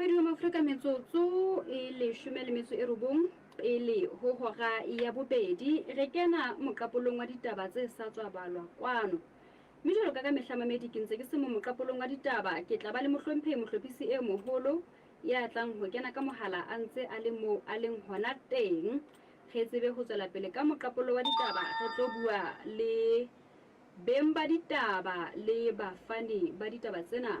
Mamedi wa Maafrika metsotso e leshome le metso e robong pele ho hora ya bobedi re kena moqapolong wa ditaba tse sa tswa balwa kwano. Mme jwalo ka ka mehla mamedi ke ntse ke se mo moqapolong wa ditaba ke tla ba le mohlomphehi mohlophisi e moholo ya tlang ho kena ka mohala a ntse a le moo a leng hona teng. Re tsebe ho tswela pele ka moqapollo wa ditaba re tlo bua le beng ba ditaba le bafani ba ditaba tsena.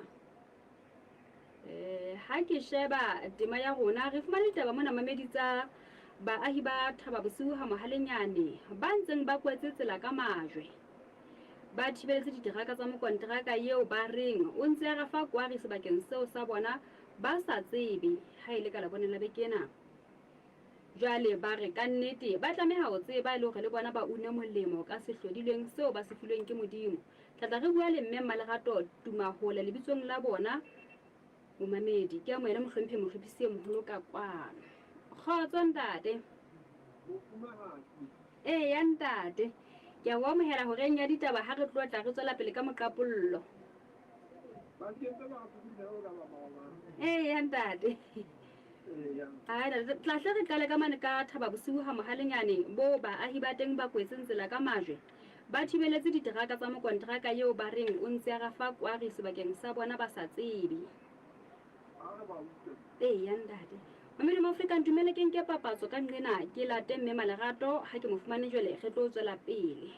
Eh, ha ke sheba tema ya rona re fumane ditaba mona mamedi tsa baahi ba Thaba Bosiu ha Mohalenyane ba ntseng ba kwetse tsela ka majwe. Ba thibeletse diteraka tsa mokonteraka eo ba reng o ntse a rafa kwari sebakeng seo sa bona ba sa tsebe ha e le ka Labone la beke ena. Jwale ba re kannete ba tlameha ho tseba e le hore le bona ba une molemo ka sehlodilweng seo ba se filweng ke Modimo. Tla tla re bua le Mme Mmalerato Tumahole lebitsong la bona. Momamedi, ke amohele mohlomphehi mohlophisi e moholo ka kwano. Kgotso ntate. Eya ntate. Ke a o amohela horeng ya ditaba ha re tlo tla re tswela pele ka moqapollo. Eya ntate. Tla hle re qale ka mane ka Thaba Bosiu ha Mohalenyane boo baahi ba teng ba kwetseng tsela ka majwe. Ba thibeletse diteraka tsa mokonteraka eo ba reng o ntse a rafa kwari sebakeng sa bona ba sa tsebe. Eya ntate. Mamedi Moafrika ntumele ke nke papatso ka nqena ke late mme Malerato ha ke mo fumane jwale re tlo tswela pele.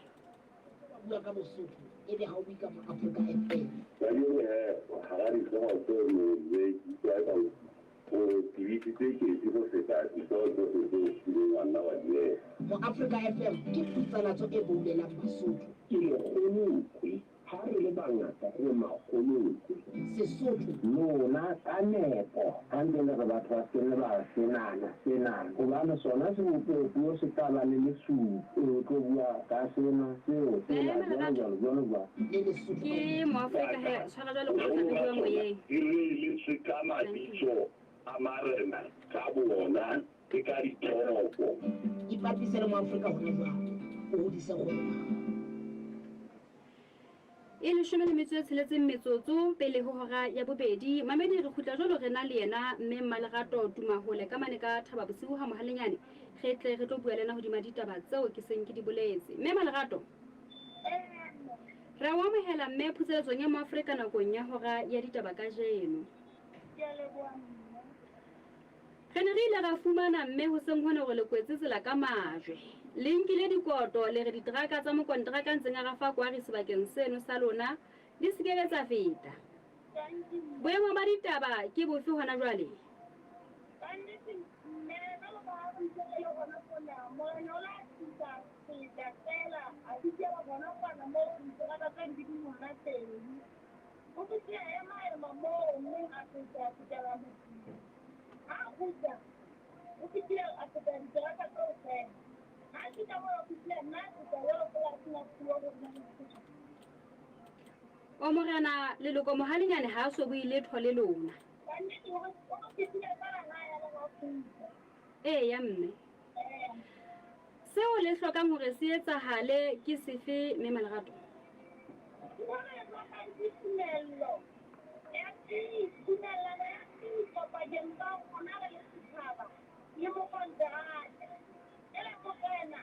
Bua ka Bosotho ebe ha o bue ka Moafrika FM. Kajeno he, hara dihlooho tseo Molevi ke utlwa eka o tebisitse ketsi ho feta dihlooho tsohle tseo o kileng wa nna wa di ela. Moafrika FM ke phutsalatso e boulelang Basotho. Ke mokgolokwe, ha re le bangata re makgolokwe. Sesotho. Lona ka nepo ha ntse le re batho ba se ke ba senana, senana, hobane sona sebopeopuo se tla ba le lesupi, o tlo bua ka sena, seo, sela, jwalo, jwalo, jwalo, jwalo. Le Lesotho Ke kaofela. Moafrika he, tshwara jwalo ka tla re Boholo ba bua tsona moyeng. di reeletswe ka mabitso a marena ka boona le ka ditoropo. Ipapise le Moafrika hona jwale, o hodise kgwebo ya hao. E leshome le metso e tsheletseng metsotso pele ho hora ya bobedi. Mamedi re kgutla jwalo re na le yena mme Mmalerato Tumahole ka mane ka Thaba Bosiu ha Mohalenyane. Re tle re tlo bua le yena hodima ditaba tseo ke seng ke di boletse. Mme Malerato. Re a o amohela mme phutseletsong ya Moafrika nakong ya hora ya ditaba kajeno. Re ne re ile ra fumana mme hoseng hona hore le kwetse tsela ka majwe. Le nkile dikoto le re diteraka tsa mokonteraka a ntseng a rafa kwari sebakeng seno sa lona di se ke be tsa feta. Boemo ba ditaba ke bofe hona jwale? Kannete mme jwalo ka ha re ntse re le hona mona, Morena o la tlisa feta feela a fihlela hona kwana moo diteraka tseno di ding hona teng. O fihlile a ema ema moo mme a feta a fetela motseng. Ha a kgutla, o fihlile a feta diteraka kaofela. Ha a fihla moo a fihlile nna a feta jwalo feela a sena puo ho nna le setjhaba. O Morena Leloko Mohalenyane ha a so bue letho le lona. Kannete o re o re fihlile feela ha ya ba wa kgutla. Eya mme. Seo le hlokang hore se etsahale ke sefe mme Malerato? Ntho re e hlokang ke tumello ya tiiso, tumellano ya tiiso pakeng tsa rona re le setjhaba le mokonteraka. Jwale morena,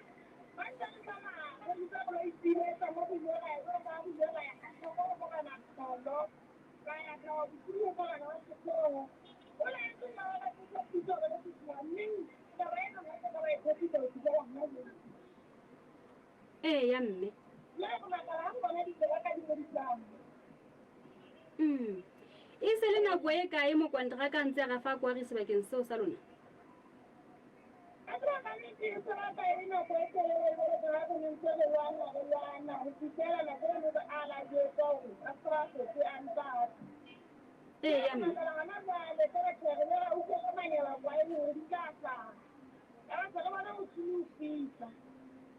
ha ntse re tsamaya re ntse re lo ipiletsa mo re ile ra ya jwalo ka ha re ile ra ya Thoko ho morena Tholo, ra ya Thaba Bosiu ho morena wa Sehlooho. O laetse nna wa batho tshepiso re le setjhaba mme taba ena ha re ka ba e tshepisa ho fihlela hona jwale. Eya mme. Jwale re makala ha re bona diteraka di ngodisana. E se le nako e kae mokonteraka a ntse a rafa kwari sebakeng seo sa lona? Ka tseba ka nnete e se batla e le nako e telele jwalo ka ha re ne ntse re lwana re lwana ho fihlela nako eno re a la jwetswa hore a se a hlotse a ntse a tla. Eya mme. Makala hona jwale feela tjhe re ne ra utlwa ka manyala kwae hore di tla hlaha. Ya batho re bona motjhini o fihla.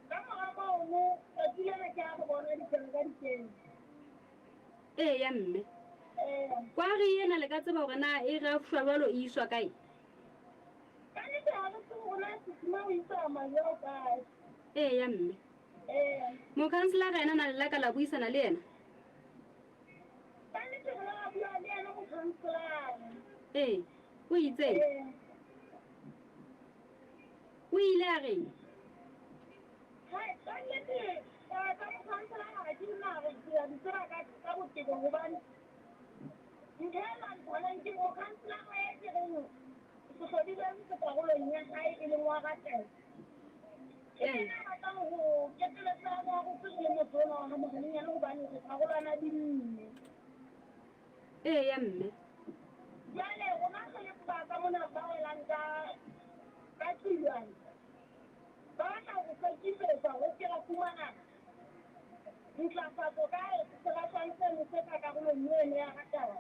Ka mora mono tsatsi lena ke ha re bona diteraka di kena. Eya mme. Eya. Kwari ena le ka tseba hore na e rafshwa jwalo e iswa kae? Ka nnete ha re tsebe hore na Sesima o isa majwe ao kae. Eya mme. Eya. Mokhanselara ena na le la ka la buisana le yena? Ka nnete re la bua le yena mokhanselara. Ee. O itseng? O ile a reng? Ka nnete, tsa mokhanselara ha ke na re ke a di tseba ka botebo hobane ntho e lwantshanang ke mokhanselara e ke reng sehlodilweng se karolong ya hae e leng wa Ratela. Ke yena a batlang ho keteletsa moarotse re le motse ona wa ha Mohalenyane hobane re karolwana di nne. Eya mme. Jwale rona re le ba ka mona ba welang ka Qilwane, ba batla ho re sekisetsa ho se ke ra fumana ntlafatso ka seratswana seno se ka karolong eno ya Ratela.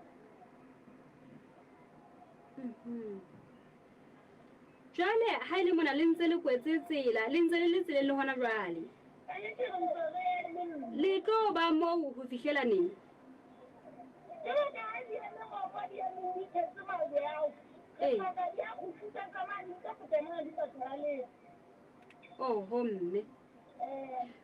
Jwale ha e le mona le ntse le kwetse tsela, le ntse le le tseleng le hona jwale. Ka nnete re ntse re eme mme. Le tlo ba moo ho fihlela neng? Ke ka ha di eme mmoho, di eme di tshetse majwe ao. Re hloka di a kgutlisetsa mane, di tlo feta mona di sa thola letho. Oho mme.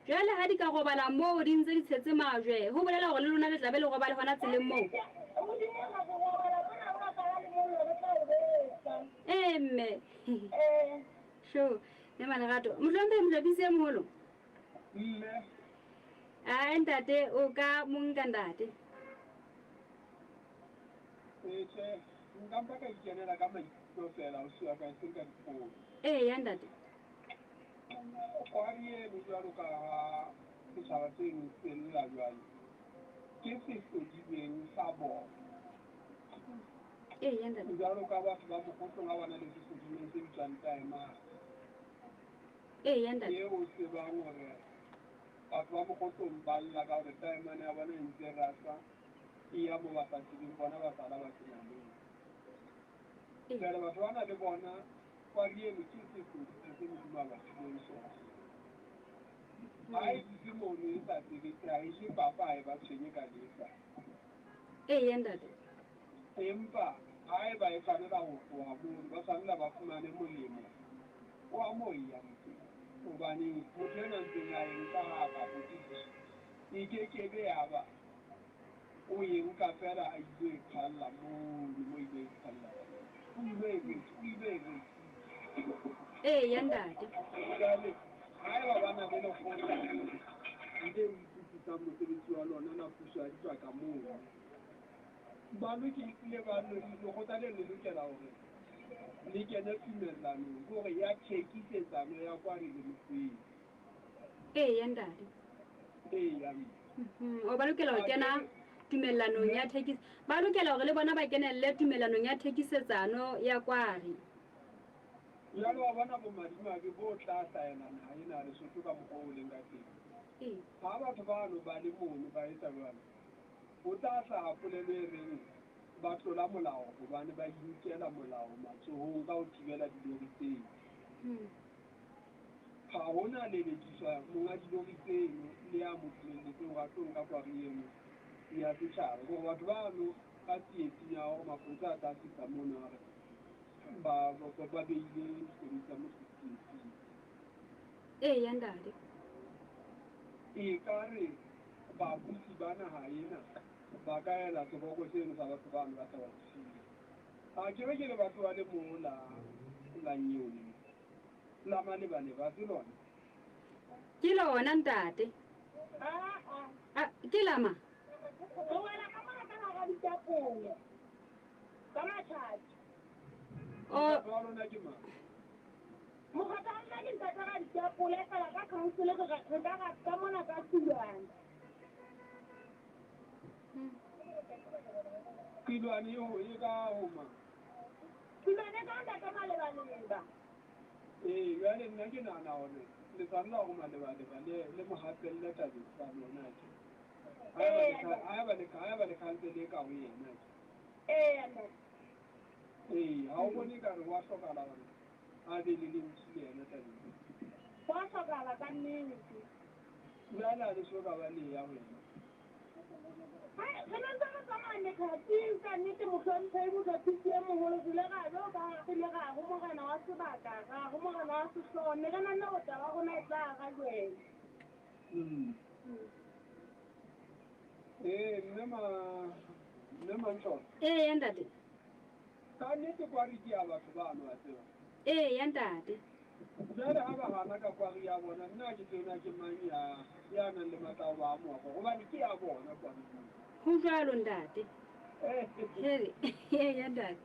Jwale ha di ka robala moo di ntse di tshetse majwe, ho bolela hore le lona le tla be le robale hona tseleng moo? Modimo ha re robala mona ho bapala le mollo re tla o besa. Ee mme. Sho, mme Malerato. Mohlomphehi Mohlopisi e moholo. Mme. Ae ntate, o ka mo nka ntate. Ee tjhe, nka mpa ka ikenela ka maikutlo feela ausi wa ka, eseng ka dipotso. Eya ntate. Kwari eno jwalo ka ha setjhaba seno se lla jwalo, ke sehlodilweng sa bona. Eya ntate. Jwalo ka batho ba Mokgotlong ha ba na le sehlodilweng se bitswang taemane. Eya ntate. Eo o tsebang hore batho ba Mokgotlong ba lla ka hore taemane ya bona e ntse rasa e ya moo ba sa tsebeng, bona ba sala ba sena letho. Jwale batho bana le bona kwari eno ke sehlodilweng se Modimo a ba fileng sona. Ha e dutse mono e sa sebetse, ha e je papa, ha e ba tshwenye ka letho. Eya ntate. Empa haeba e tshwanela ho tloha mono, ba tshwanela ba fumane molemo wa moo e yang teng. Hobane motho enwa ntseng a e nka ha a ka botsisiswa, e kekebe ya ba o e nka feela a ilo e qhalla mono moo ilo e qhalla teng. O ilo e o ilo e rekisa. Eya ntate. Jwale haeba ba na le lekgotla le utlwisisang mosebetsi wa lona la puso ya dibaka mono, ba lokile ba lekgotla leno le lokela hore le kene tumellanong ke hore ya thekisetsano ya kwari le motho. Eya ntate. Eya mme. O ba lokela ho kena tumellanong ya thekis, ba lokela hore le bona ba kenelle tumellanong ya thekisetsano ya kwari. Jwale wa bona bomadimabe bo tla hlahela naha ena ya Lesotho ka mokgwa o leng ka teng. Ha batho bano ba le mono ba etsa jwalo, ho tla hlaha polelo e reng ba tlola molao hobane ba inkela molao matsohong ka ho thibela dilori tseno. Ha hona lelekiswa monga dilori tseno le ya mo dumelletseng hore a tlo nka kwari eno ya setjhaba. Hore batho bano ka tsietsing ya hore mapolesa a tla fihla mono a re ba beile dikoloi tsa motho tsietsing. Eya ntate. E ka re babusi ba naha ena ba ka ela seboko seno sa batho bano ba sa ba busile. Ha ke be ke le batho ba le moo la la Nyoni la Malebaleba se lona? Ke lona ntate. Aa. Ke lama? Re wela ka mona ka hara ditapole ka matjhatjha. O. Mokgatlo wa lona ke mang? Mokgatlo wa rona ke ntate Raditapole, feela ka council re re ka ra ka mona ka Qilwane. Qilwane eo e ka ho mang? Qilwane ka ntate Malebaleba. Ee, jwale nna ke nahana hore le tshwanela hore Malebaleba le mo hapelle tabeng tsa lona tje. Haeba le haeba le council e ka ho yena tje. Eya ntate. Ee, ha o bone ekare ho a hlokahala hore a be le lentswe le yena tabeng ena? Ho a hlokahala ka nnete. Jwale ha le so ka ba le ya ho yena. Hai, re ne ntse re tsamaya mekgating ka nnete mohlomphehi mohlophisi e moholo, re ile ra lo ba re ile ra ho morena wa sebaka, ra ho morena wa sehlooho, ne re nahanne hore taba ya rona e tla arajwela. Ee, mme ma mme Mantsholo. Eya ntate. Ka nnete kwari ke ya batho bano wa tseba. Ee ya ntate. Jwale ha ba hana ka kwari ya bona, nna ke tsena ke mang ya nang le matla a ho ba amoha, hobane ke ya bona kwari. Ho jwalo ntate. Hele, ee ya ntate.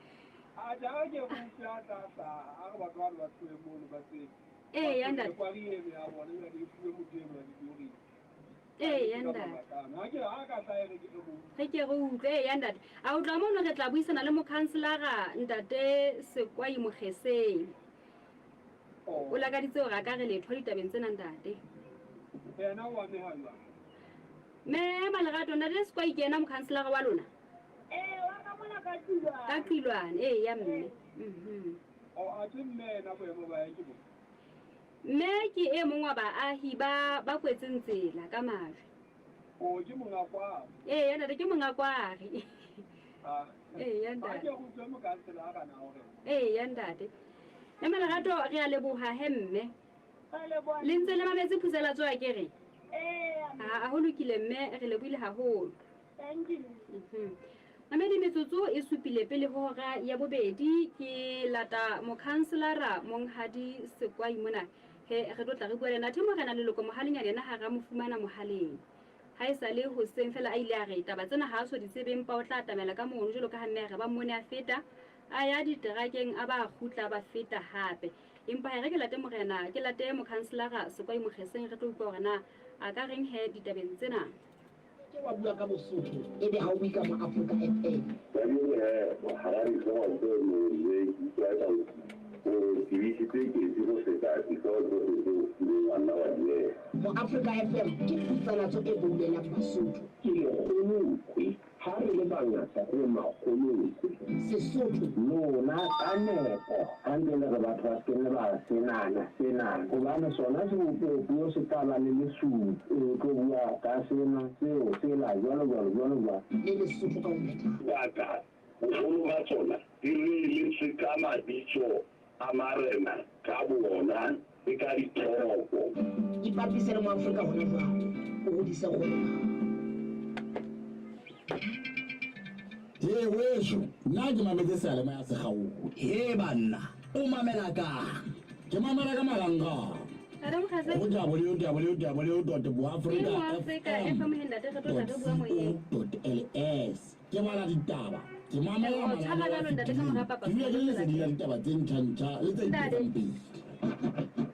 A ja ke go utlwa a tla hlaha, a re batho bano ba tlohe mono ba tsebe. Ee ya ntate. Kwari eno ya bona jwale e fuwe motho eno wa ditori. Ee ya ntate. Ha ke ha ka hlaha re ke re mo Re ke re utlwe, ee ya ntate. A o tloha mono re tla buisana le mokhanselara ntate Sekwai Mokgeseng. O lakaditse hore a ka re letho ditabeng tsena ntate. Yena o ameha jwang? Mme Malerato, ntate Sekwai ke yena mokhanselara wa lona? Ee, wa ka mona ka Qilwane. Ka Qilwane, ee ya mme. O a ke mme yena boemo ba hae ke bo? Mme ke e mong wa baahi ba kwetseng tsela ka majwe. O ke monga kwari. Ee ya ntate, ke monga kwari. Ah. Ee ya ntate. Ha ke go utlwe mokhanselara na hore. Ee ya ntate. Mme Malerato, re a leboha he mme. Re leboha. Le ntse le mametse phuselatso a ke re? Ee. Ha ho lokile mme, re lebohile haholo. Thank you. Mamedi, metsotso e supile pele ho hora ya bobedi, ke lata mokhanselara Monghadi Sekwai mona. He re tlo tla re bua le yena. Athe morena leloko mohalenyana yena ha ra mo fumana mohaleng. Ha e sale hoseng fela a ile a re taba tsena ha a so di tsebe, empa o tla atamela ka mono jwalo ka ha mme a re ba mmone a feta, a ya diterakeng a ba kgutla ba feta hape. Empa he re ke late morena, ke late mokhanselara Sekwai Mokgeseng, re tlo utlwa hore na a ka reng he ditabeng tsena. Ke wa bua ka Bosotho, ebe ha o bue ka Moafrika FM. Kajeno he, hara dihlooho tse le ke utlwa eka o tebisitse ketsi ho feta dihlooho tsohle tseo o kileng wa nna wa di beha. Moafrika FM ke putsalatso e boulelang Basotho. Ke lekgolokwe, ha re le bangata re makgolokwe. Sesotho. Lona ka nepo, ha ntse le re batho ba se ke ba senana, senana. Hobane sona sebopeho se tla ba le lesupi, o tlo bua ka sena, seo, sela, jwalo, jwalo, jwalo, jwalo. Le Lesotho ka ho phethahala. Baka, boholo ba tsona di reeletswe ka mabitso a marena ka bona le ka ditoropo. Ipapise le Moafrika hona jwale, o hodise kgwebo. He weso, nna ke mametse seyalemoya se kgaoha. He banna, o mamela kang? Ke mamela ka marangrang. Ho www dot boafrika fm dot co dot ls. Ke bala ditaba, ke mamela mananeo a fetileng, ke dula ke le leseding la ditaba tse ntjha-ntjha le tse ntshetsang pele.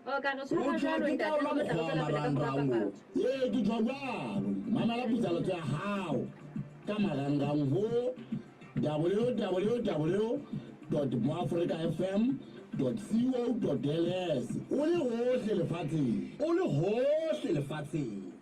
O ka re O tshwara tjho jwalo ke ka ntate, ona re tla mokgwa wa tswela pele ka marangrang oo. papatso. Ee, ke tjho jwalo. Mamela putsalatso ya hao ka marangrang ho www dot moafrika fm dot co dot ls. O le hohle lefatsheng. O le hohle lefatsheng.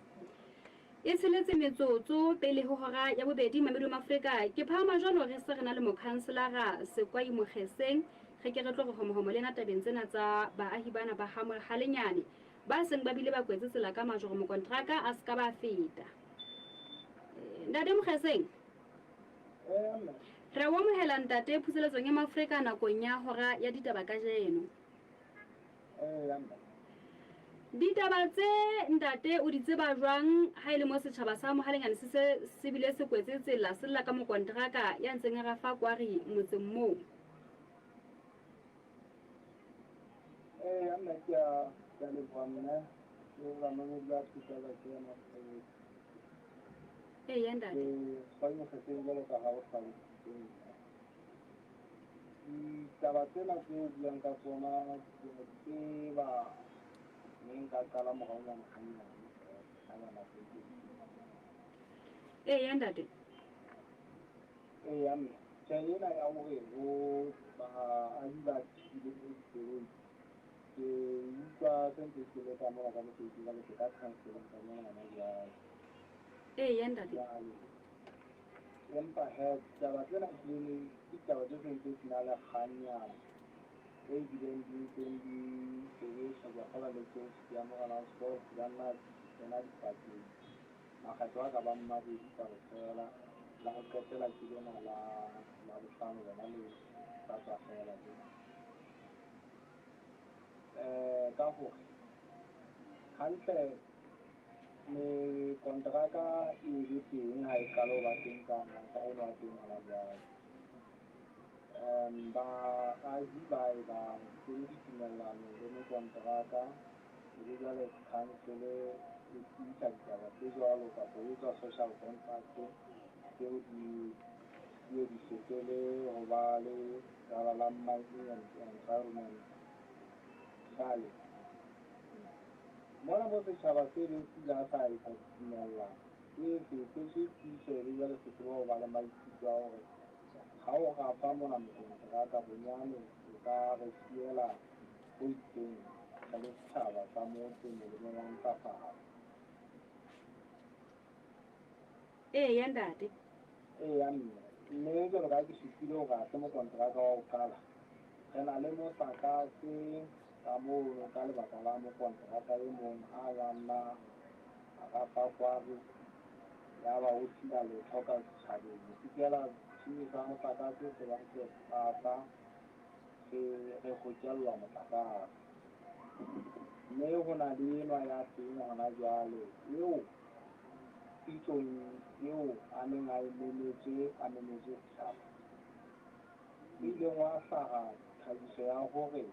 E tsheletse metsotso pele ho hora ya bobedi, Mamedi wa Afrika. Ke phahama jwalo re se re na le mokhanselara Sekwai Mokgeseng. Re ke re tlo re homohomo le ena tabeng tsena tsa baahi bana ba ha Mohalenyane ba seng ba bile ba kwetse tsela ka majwe hore mokontraka a se ka ba feta. Ntate Mokgeseng. Re o amohela ntate phuseletsong ya Maafrika nakong ya hora ya ditaba kajeno. Ditaba tse ntate o di tseba jwang ha e le mo setjhaba sa Mohalenyane se se se bile se kwetse tsela se lla ka mokontraka ya ntseng a rafa kwari motseng moo? Ee, nna ke a ke a leboha mme le bamamedi ba phusalatso ya Maafrika. Ee, ya ntate. Ke Sekwai Mokgeseng jwalo ka ha o hlalositse. Ditaba tsena tse o buang ka tsona ke a di tseba, mme nka qala moraonyana hannyane feela, ha nako e teng. Ee, ya ntate. Ee, ya mme. Tjhe, ena ya hore ho baahi ba thibile dikoloi, ke utlwa se ntse ke le ka mona ka mosebetsing jwale ke ka council-eng ka mona hona jwale. Ee, ya ntate. Jwale, empa he, ditaba tsena ke ditaba tse sentse di na le kganyana e bileng di ntseng di sebediswa. Ke a kgolwa le tsohle ya morena wa sekolo di ka nna kena dipakeng makgetlo a ka bang mabedi kaofela. La ho qetela ke lena la bohlano lona le sa tswa fela lena. Ka hore hantle mekontraka e le teng ha e qala ho ba teng ka eno wa teng hona jwale. Baahi ba e ba kene ditumellano le mekonteraka, e be jwale khansele e tsebisa ditaba tse jwalo kapa e etswa social contract tseo di di ye di fetele ho ba le lekala la Mining and Environment. Jwale mona moo setjhaba se leng se ile sa etsa ditumellano e fetetswe puso e be jwale se tseba ho ba le maikutlo a hore ha o rafa mona mokonteraka bonyane o ka re siela ho itseng re le setjhaba sa motse molemong wa ntlafatso. Eya ntate. Eya mme. Mme jwalo ka ha ke supile hore ha se mokonteraka wa ho qala, re na le motlakase ka mono ka lebaka la mokonteraka e mong a la nna a rafa kware yaba o sila letho ka setjhabeng. Ho fihlela setshimi sa motlakase se ba se pata se re hokellwa motlakase. Mme ho na le enwa ya teng hona jwale eo pitsong eo a neng a e memetswe a memetswe setjhaba, ho ileng hwa hlaha tlhahiso ya hore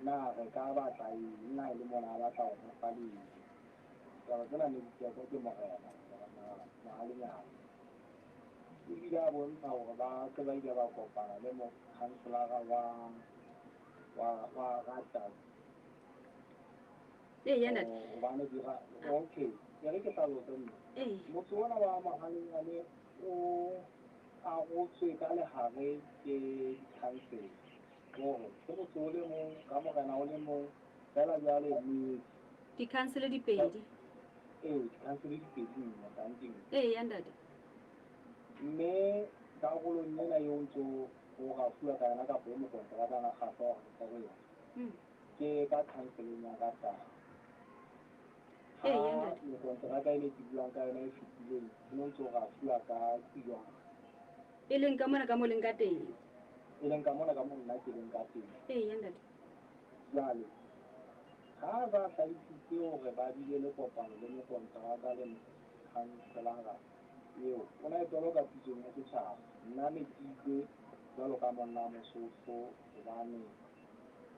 na re ka batla eng ha e le mona a batla ho re fa leje. Ditaba tsena ne di qetwa ke morena, Morena Mohalenyane. O ile a bontsha hore ba se ba ile ba kopana le mokhanselara wa wa wa Ratau. Ee, ya ntate. Hobane dira okay, e re ke hlalose mme. Ee. Motse ona wa Mohalenyane o arotswe ka lehare ke dikhansele. Hore ke motse o le mong ka morena o le mong feela jwale metse. Dikhansele di pedi. Ee, dikhansele di pedi mme, dankie mme. Ee, ya ntate. Mme karolong ena eo ntso o rafuwa ka yona kapa e mokonteraka a na kgahlwa hore re ho yona. Ke ka khanseleng ya ka. Ha mekonteraka e ne ke buang ka yona e fetileng, ho no ntso rafuwa ka Tijwana. E leng ka mona ka mo leng ka teng. E leng ka mona ka mo nna ke leng ka teng. Eya ntate. Jwale, ha ba hlahisitse hore ba bile le kopano le mokonteraka le mokhanselara eo, o na e toloka pitsong ya setjhaba. Nna ne ke itse jwalo ka monna Mosotho hobane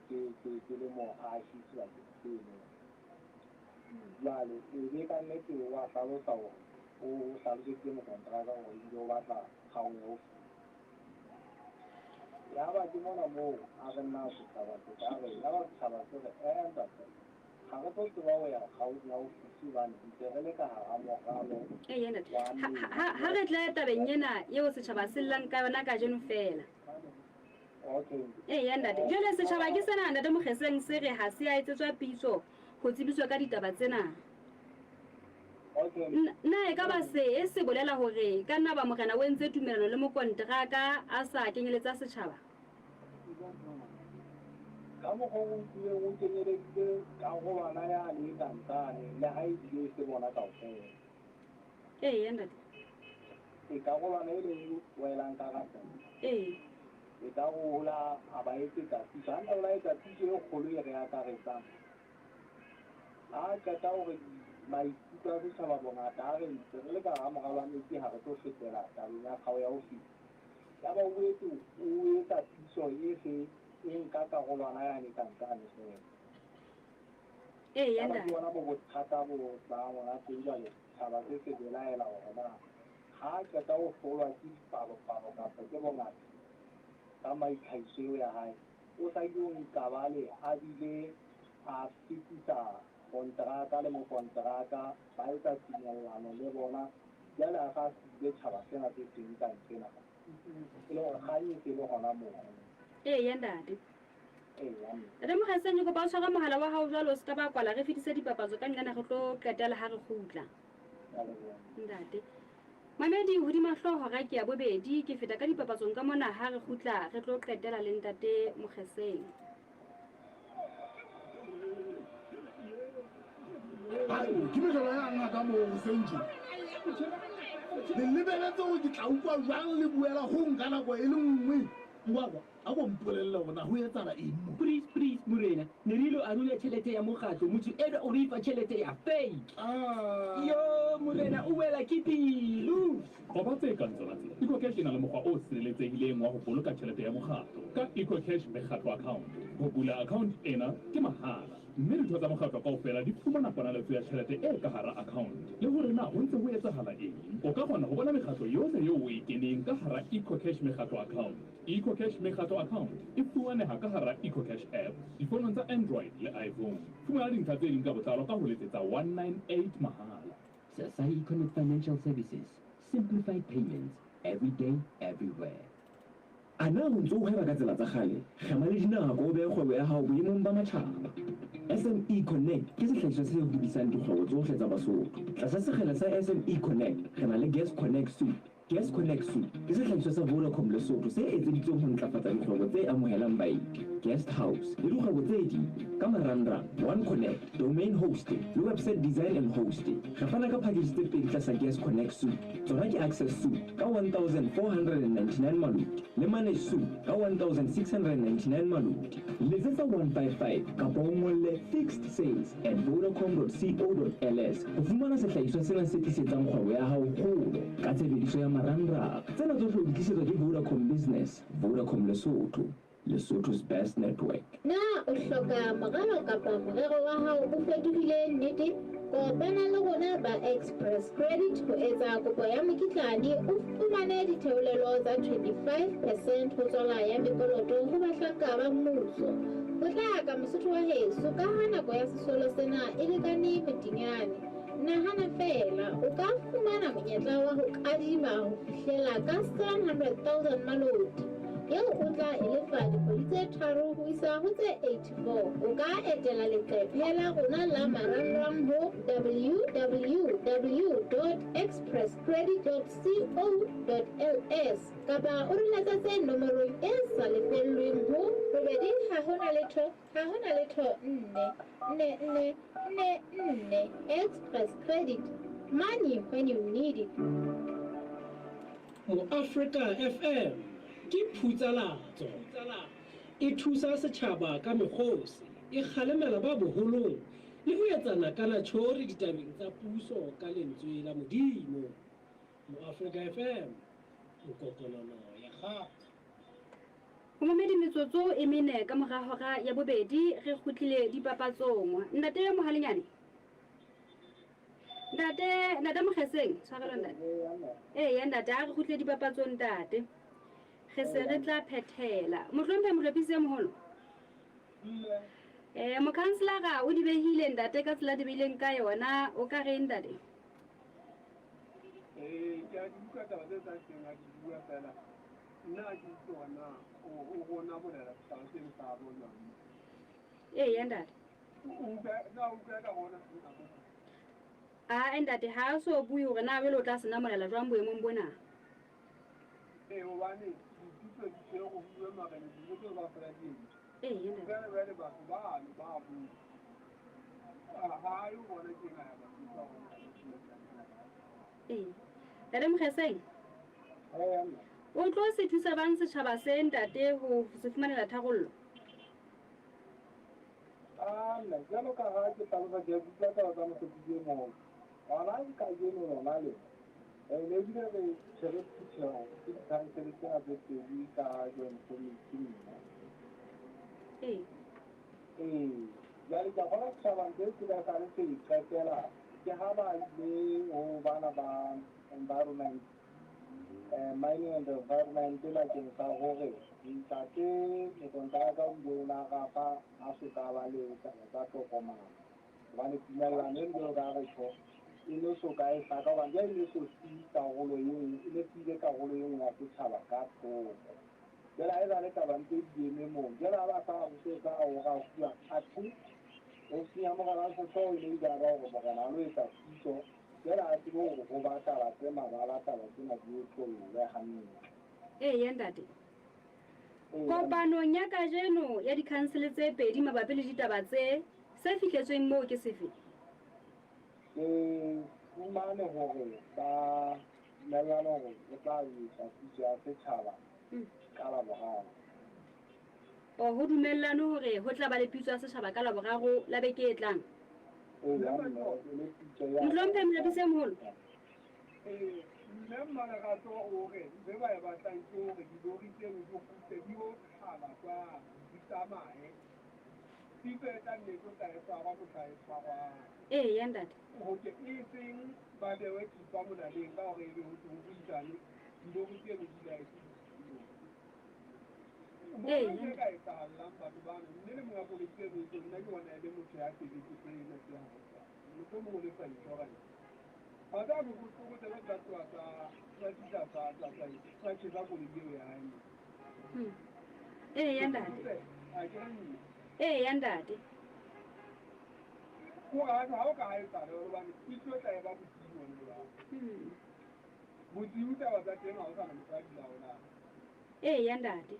ke, ke, ke le moahi sebakeng seno. Jwale, e be ka nnete o a hlalosa hore o hlaloseditse mokonteraka hore ebile o batla kgaong ya ofisi. Yaba ke mona moo a re na setjhaba se ka re, yaba setjhaba se re, ee ntate, ha re tlo tseba ho ya kgaong ya ofisi hobane ntse re le ka hara moralo Ee, ntate. wa Ha, ha, ha re tla tabeng ena eo setjhaba se llang ka yona kajeno feela. Okay. Eya ntate. Jwale setjhaba ke sena ntate Mokgeseng se re ha se a etsetswa pitso ho tsebiswa ka ditaba tsena. Okay. Na e ka ba se e se bolela hore ka nna ba morena o entse tumelano le mokonteraka a sa kenyeletsa setjhaba? Ka mokgwa o utlwileng o kenyeleditse karolwana yane e kantsane le ha ebile e se bona kaofela. Eya ntate. E karolwana e leng welang ka Ratau. Ee. E ka hola a ba etsetsa pitso. Hantle o la etsa pitso e kgolo e re akaretsang. Ha qeta hore maikutlo a setjhaba bongata a re ntse re le ka hara moralo wa metsi ha re tlo fetela tabeng ya kgao ya ofisi. Yaba o boetse o etsa pitso e se e nka karolwana yane kantsane feela. Eya Yaba ke ntate. bona bo bothata bo tlang hona teng jwale setjhaba se se belaela hore na ha a qeta ho hlolwa ke dipalopalo kapa ke bongata ka maitlhahiso eo ya hae, o sa ile o nqabale a bile a fetisa konteraka le mokonteraka ba etsa tumellano le bona. Jwale a sa siile tjhaba sena se teng ka nqena e le hore kgang e se le hona moo. Eya ntate. Eya mme. Ntate Mokgeseng, ke kopa o tshware mohala wa hao jwalo o se ka ba kwala re fetise dipapatso ka nqena re tlo qetela ha re kgutla. Ke a leboha. Ntate. Mamedi hodima hlooho hora ke ya bobedi ke feta ka dipapatsong ka mona ha re kgutla re tlo qetela le ntate Mokgeseng. Ayo, ke mehlolo ya ngaka moo hoseng tje. Le lebeletse hore ke tla utlwa jwang le buela ho nka nako e le nngwe. Ngwakwa. A ko mpolelle hore na ho etsahala eng mo. Please please morena, ne re ilo arola tjhelete ya mokgatlo, motho enwa o re fa tjhelete ya fake. Yo morena o wela ke pelo. Qoba tse kang tsona tsena. EcoCash e na le mokgwa o sireletsehileng wa ho boloka tjhelete ya mokgatlo ka EcoCash Mekgatlo Account. Ho bula account ena ke mahala mme ditho tsa mokgatlo kaofela di fumana ponaletso ya tjhelete e ka hara account le hore na ho ntse ho etsahala eng. O ka kgona ho bona mekgatlo yohle eo o e keneng ka hara EcoCash Mekgatlo Account. EcoCash Mekgatlo Account e fumaneha ka hara EcoCash app difonong tsa Android le iPhone. Fumana dintlha tse ding ka botlalo ka ho letsetsa 198 mahala. Sasai Economic Financial Services, simplified payments every day, everywhere. A na o ntse o hweba ka tsela tsa kgale? Kgema le dinako o behe kgwebo ya hao boemong ba matjhaba. SME Connect ke sehlahiswa se hodisang dikgwebo tsohle tsa Basotho. Tlasa sekgele sa SME Connect re na le Guest Connect Suite. Guest Connect Suite ke sehlahiswa sa Vodacom Lesotho se etseditsweng ho ntlafatsa dikgwebo tse amohelang baeti, guest house le dikgwebo tse ding ka marangrang, One Connect, domain hosting le website design and hosting. Re fana ka package tse pedi tlasa Guest Connect Suite. Tsona ke Access Suite ka 1499 maloti le Manage Suite ka 1699 maloti. Letsetsa 155 kapa o ngolle fixed sales at vodacom.co.ls ho fumana sehlahiswa sena se tlisetsang kgwebo ya hao kgolo ka tshebediso ya marangrang. Tsena tsohle o di tlisetswa ke Vodacom Business, Vodacom Lesotho, Lesotho's best network. Na o hloka moralo kapa morero wa hao o fetohile nnete? Kopana le rona ba Express Credit ho etsa kopo ya mokitlane o fumane ditheolelo tsa 25% ho tswala ya mekoloto ho bahlanka ba mmuso. Potlaka Mosotho wa heso ka ha nako ya sesolo sena e lekane modinyane. Nahana feela o ka fumana monyetla wa ho kadima ho fihlela ka 700,000 maloti eo o tla e lefa dikgwedi tse 3 ho isa ho tse 84. O ka etela leqephe la rona la marangrang ho www.expresscredit.co.ls kapa o re letsetse nomorong e sa lefellweng ho 2 0 0 0 4 4 4 4 4. Express Credit, money when you need it. MoAfrika FM ke phutsalatso, e thusa setjhaba ka mekgosi, e kgalemela ba boholong le ho etsana ka natjhori ditabeng tsa puso ka lentswe la Modimo. MoAfrika FM, mokokonono ya kgale. Momamedi metsotso e mene ka mora hora ya bobedi re kgutlile dipapatsong. Ntate Mohalenyane. Ntate, ntate Mokgeseng, tshwarelo ntate. Ee, ntate, a re kgutlile dipapatsong ntate. Re se re tla phethela. Mohlomphehi Mohlophisi e moholo. Mokhanselara o di behile ntate ka tsela di behileng ka yona, o ka reng ntate? Ke a di utlwa taba tse tsa teng, a di bua fela. Nna ke utlwa na o rona bolela taba tseno sa bona. Ee, ntate. O utlwa na utlwa ka rona sena. Ah, ntate ha so bue hore na jwale o tla se namolela jwang boemong bona. Ee, hobane dipitso di tshwere ho bua mara dintho tseo kaofela di entswe. Ee, ntate. Jwale jwale batho bano ba bua. Ha yo bona ke ena ya batho ba rona. Ee. Ntate Mokgeseng. O tlo se thusa bang setjhaba se ntate ho se fumanela tharollo? Ah, nna jwalo ka ha ke hlalosa ke utlwa taba tsa Mohlophisi e moholo. Hona kajeno lona le ne ebile re tshwere phutheho ke dikhansele tsena tse pedi ka joint committee nna. Ee. Ee, jwale ke a kgolwa setjhaba ntho e se ka sale se e qetela ke ha ba ile ho bana ba environment, mining and environment bakeng sa hore ntate mokontraka o ile o na rafa a soka ba le taba tsa tokomane. Hobane tumellano e jwalo ka re tjho e no soka e hlaka hobane jwale e ne so siye karolo e nngwe, e ne siile karolo e nngwe ya setjhaba ka thoko. Jwale ha e sa le taba ntse di eme moo, jwale ha ba sa busetsa ho rafuwa athe ofising ya morena wa sehlooho e ne ile ya ba hore morena a lo etsa puso. Jwale a tsebe hore ho ba taba tse mabala taba tsena di otlollwe hantle. Ee, ntate. Kopanong ya kajeno ya dikhansele tse pedi mabapi le ditaba tse se fihletsweng moo ke sefe? Ke fumane hore ba dumellane hore o tla etsa pitso ya setjhaba ka Laboraro. O ho dumellane hore ho tla ba le pitso ya setjhaba ka Laboraro la beke e tlang. Eya mme, e le pitso ya. Mohlomphehi Mohlapisi e Moholo. Ee, mme Mmalerato o re ntho e ba e batlang ke hore dilori tseno di kgutle di yo qhala kwano, di tsamaye. Pitso e tla nne e tlo tla e tshwarwa mohla e tshwarwang. Eya ntate. Ho ke e seng ba bewe thipa molaleng ka hore ebe ho thwe ho buisanwe, dilori tseno di laetswe ditulong. Ee. Moo ka etsahallang batho bano mme le monga koloi tseno itse nna ke bona e le motho ya sebetse sena se hantle. Mohlomong o lefa insurance. Ga tsa botloko tsa tloha tsa tsa fihla tsa tsa tsa tsa tjhesa koloi eo ya hae moo. Ee ya ntate. A ke re mme. Ee ya ntate. Hore ha o ka ha etsahala hobane pitso e tla e ba bosiu hona jwale. Bosiu taba tsa teng ha o sa na motho a di laolang. Ee ya ntate.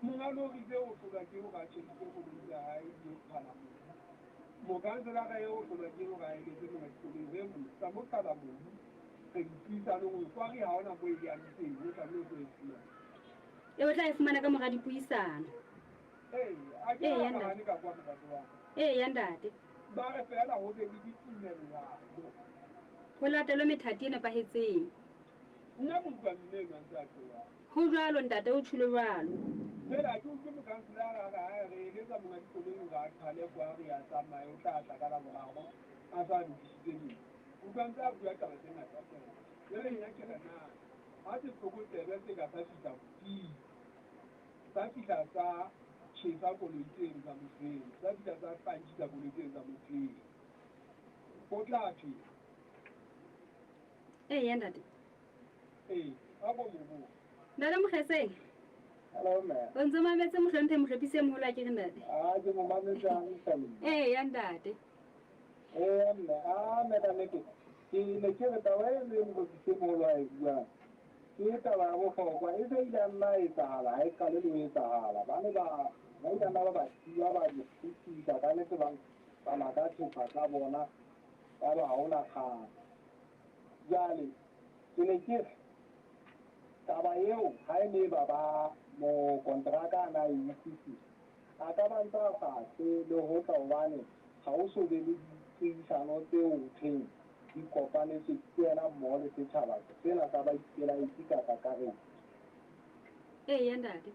Monga lori tse o hlolwa ke hore a tjhesitse koloi ya hae di yo qhala mobu. Mokanselara eo o hlolwa ke hore a eletse monga dikoloi re mo tsa mo qhala mobu re dipuisanong hore kwari ha hona moo e yang teng o tlamehile o tlo e fumana. E o tla e fumana ka mora dipuisano. Ee, a ke Ee ya a ntate. hane ka kwa morato wa ka. Ee ya ntate. Ba re feela ho be le ditumellano. Ho latelwe methati e nepahetseng. Nna ke utlwa mme enwa ntse a tloha. Ho jwalo ntate, o tjholo jwalo. Jwale ha ke utlwe mokanselara a re ha re eletsa monga dikoloi hore a qhale kwari a tsamaye o tla tla ka Laboraro a sa lokisitse dintho. Utlwa ntse a bua taba tse ngata feela. Jwale nna ke re na ha setlokotsebe se ka sa fihla bosiu sa fihla sa tjhesa koloi tseno tsa motho eno, sa fihla sa pantjhisa koloi tseno tsa motho eno, ho tla thwe. Ee ya ntate. Ee, a ko mo botse. Ntate Mokgeseng. Hello mme. O ntse o mametse mohlomphehi Mohlophisi e Moholo a ke re ntate? Ah, ke mo mametse hantle mme. Ee ya ntate. Ee mme, ah mme ka nnete ke ne ke re taba eno e Mohlophisi e Moholo a e buang ke taba ya bohlokwa e se ile ya nna etsahala ha e qale le ho etsahala. Ba ne ba ba ile nna ba ba siwa ba di kgutlisa ka nnete ba tsamaya ka thepa tsa bona ya ba ha hona kgang. Jwale ke ne ke re taba eo ha e ne ba ba mokonteraka a na e utlwisisa a ka ba ntse a sa tle le ho tla hobane ha o so be le dipuisano tseo ho thweng di kopanetswe ke yena mmoho le setjhaba sena sa baipelaetsi ka kakaretso. Ee ya ntate.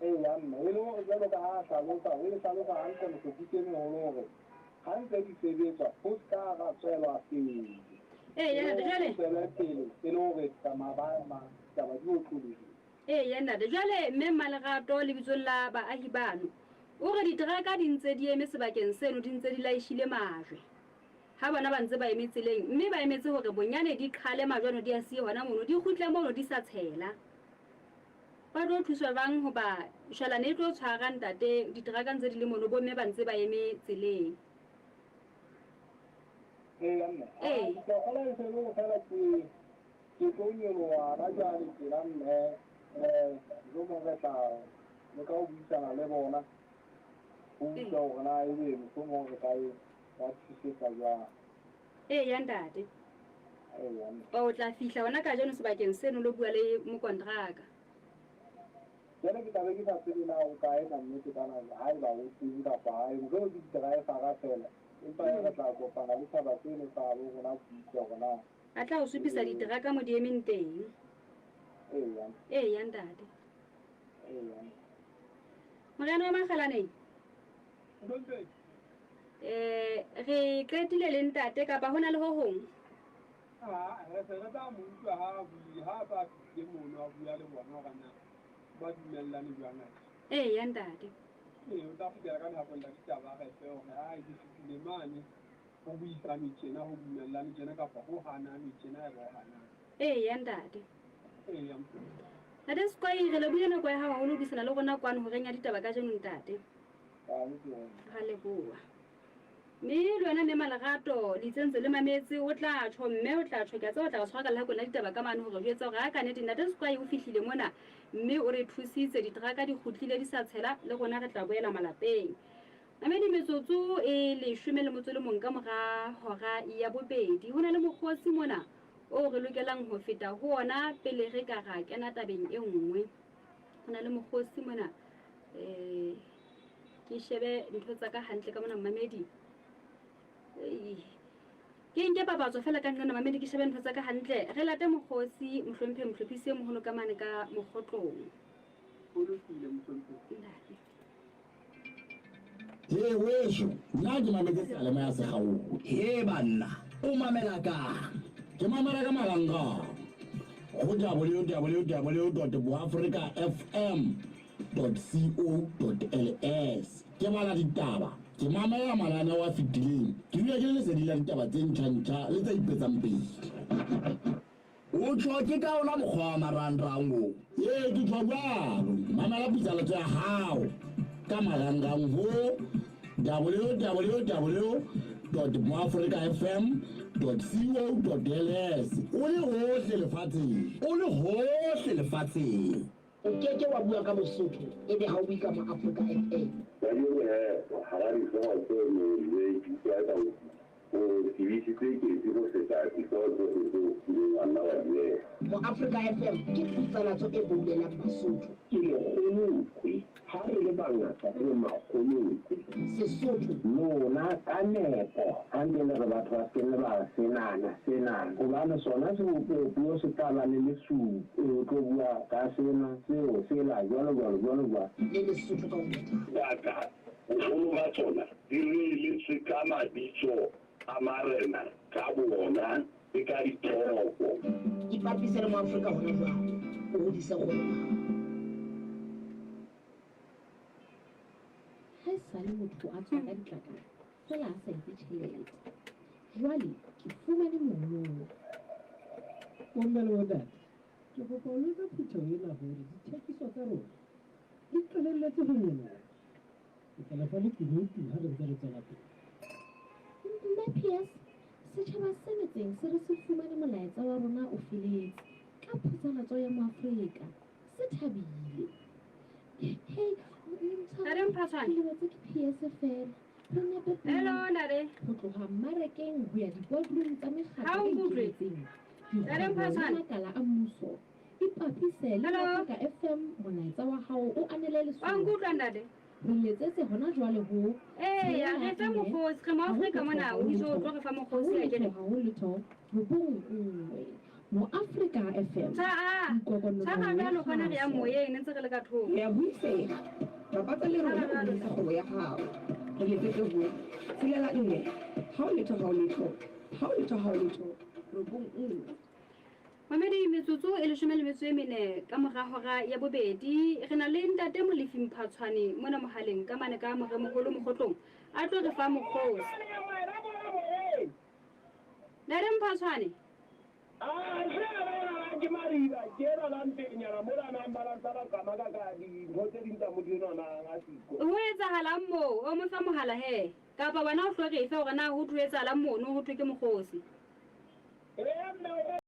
Ee ya mme, e le hore jwalo ka ha a hlalosa, o e hlalosa hantle Mohlophisi e Moholo hore ha ntse di sebetswa ho se ka ra tswelwa pele. Ee ya ntate, jwale. Ho tswelwe pele e le hore taba di otlolohile. Ee ya ntate, jwale mme Mmalerato lebitsong la baahi bano o re diteraka di ntse di eme sebakeng seno di ntse di laishile majwe. Ha bona ba ntse ba eme tseleng mme ba emetse hore bonyane di qhale majwe ano di a siye hona mono di kgutle mono di sa tshela. Ba tlo thuswa jwang hoba shwalane e tlo tshwara ntate diteraka ntse di le mono bomme ba ntse ba eme tseleng. Ee ya mme. Ee. Ke a kgolwa e se le hore feela ke ke tlo nyoloha na jwale tjena mme mohlomong re tla leka ho buisana le bona ho utlwa hore na ebe mohlomong re ka e ba thusetsa jwang. Ee ya ntate. Ee ya mme. O tla fihla hona kajeno sebakeng seno lo bua le mokonteraka. Jwale ke tla be ke sa tsebe na o kae ka nnete kana haeba o teng kapa ha e mohlomong ke di-driver-a feela empa re tla kopana le tjhaba seno sa bo rona ho utlwa hore na A tla o supisa diteraka mo di emeng teng. Ee ya. Ee ya ntate. Ee ya. Morena wa Makgalaneng. Re qetile le ntate kapa hona le ho hong? Ah, re se re tla mo utlwa ha a bue, ha a sa fihlile mono a bua le bona hore na ba dumellane jwang. Ee ya ntate. Ee, o tla kgutlela ka lehakong la ditaba a re fe hore ha di fihlile mane ho buisanwe tjena, ho dumellane tjena kapa ho hananwe tjena haeba ho hananwe. Ee ya ntate. Ee ya. Ntate Sekwai, re lebohile nako ya hao haholo ho buisana le rona kwano horeng ya ditaba kajeno ntate. Ra leboha. Mme le wena mme Malerato le itse ntse le mametse o tla tjho mme o tla tjho ke a tseba o tla re tshwara ka lehakong la ditaba ka mane hore jwetsa hore ha ka nnete ntate Sekwai o fihlile mona mme o re thusitse diteraka di kgutlile di sa tshela le rona re tla boela malapeng. Mamedi metsotso e leshome le motso le mong ka mora hora ya bobedi. Ho na le mokgosi mona o re lokelang ho feta ho ona pele re ka ra kena tabeng e nngwe. Ho na le mokgosi mona shebe ntho tsa ka hantle ka mona mmamedi. Ke nke papatso fela ka nqena mamedi ke shebe ntho tsa ka hantle. Re late mokgosi mohlomphe mohlophisi e moholo ka mane ka mokgotlong. Ho lokile mohlomphehi. Ntate. He weso, nna ke mametse seyalemoya se kgaoha. He banna, o mamela kang? Ke mamela ka marangrang go www.boafricafm.co.ls. Ke bala ditaba, ke mamela mananeo a fetileng, ke dula ke le leseding la ditaba tse ntjha-ntjha le tse ipetsang pele. O tjho ke ka ona mokgwa wa marangrang oo? Ee, ke tjho jwalo. Mamela puisaletso ya hao ka marangrang ho www.moafricafm.co.ls o le hohle lefatsheng. O le hohle lefatsheng. O ke ke wa bua ka Bosotho ebe ha o bue ka Moafrika FM. Kajeno he, hara dihlooho tseno le ke utlwa eka o tebisitse ketsi ho feta dihlooho tsohle tseo o kileng wa nna wa di beha. Moafrika FM ke phutsalatso e boulelang Basotho. Ke lekgolokwe ha re le bangata re le makgolokwe. Sesotho. Lona ka nepo ha ntse le re batho ba se ke ba re senana, senana, hobane sona sebopeopuo se tla ba le lesupi, o tlo bua ka sena, seo, sela, jwalo jwalo, jwalo jwalo. Le Lesotho ka ho phethana. Baka boholo ba tsona di reeletswe ka mabitso a marena ka boona le ka ditoropo. Ipapise le Moafrika hona jwale, o hodise kgwebo ya hao. Ha esale motho a tswa ka ditlakala feela a sa etse tjhelete. Jwale ke fumane monyolo. Bomme le bontate, ke kopa ho jwetsa phutheho ena hore dithekiso tsa rona di qalelletse ho nyoloha. Ke tla le fa lekunutu ha re ntse re tswela pele. Mme Pierce, setjhaba se metseng se re se fumane molaetsa wa rona o feletse ka phutsalatso ya Moafrika. Se thabile. Hei, Ntate Mphatshwane. ke lebetse ke Pierce feela. Re nepe pele. Hello, ntate. Ho tloha mmarakeng ho ya di-boardroom tsa Ha mekgatlo o e nkutlwe? ikemetseng, Ntate dikgwebo le Mphatshwane. makala a mmuso. Ipapise le Hello. Afrika FM, molaetsa wa hao o anele Wa Lesotho. nkutlwa ntate? Re letsetse hona jwale ho Eya, re fe mokgosi, re Moafrika mona, o itse o tlo re fa mokgosi akere. ha ho letho, robong nngwe. Moafrika FM. Tshwara, Dikokonono tshwara ya jwalo hona re ya kgaso. moyeng, ne ntse re le ka thoko. Re a buiseha. Bapatsa le rona o hodise kgwebo ya hao. Re letsetse ho 64 ha ho letho ha ho letho ha ho letho ha ho letho 91. Mamedi, metsotso e 14 ka mora hora ya bobedi, re na le ntate Molefi Mphatshwane mona mohaleng ka mane ka moremoholo mokgotlong a tlo re fa mokgosi. Ntate Mphatshwane. Ah, se re ke mariba ke ena la mpenyana mola nang ba la ba tsamaya ka dintho tse ding tsa motho enwa nang a siko. Ho etsahalang moo? O mo fa mohala he? Kapa wena o tlo re fe hore na ho thwe etsahalang mono ho thwe ke mokgosi? Ee, mme o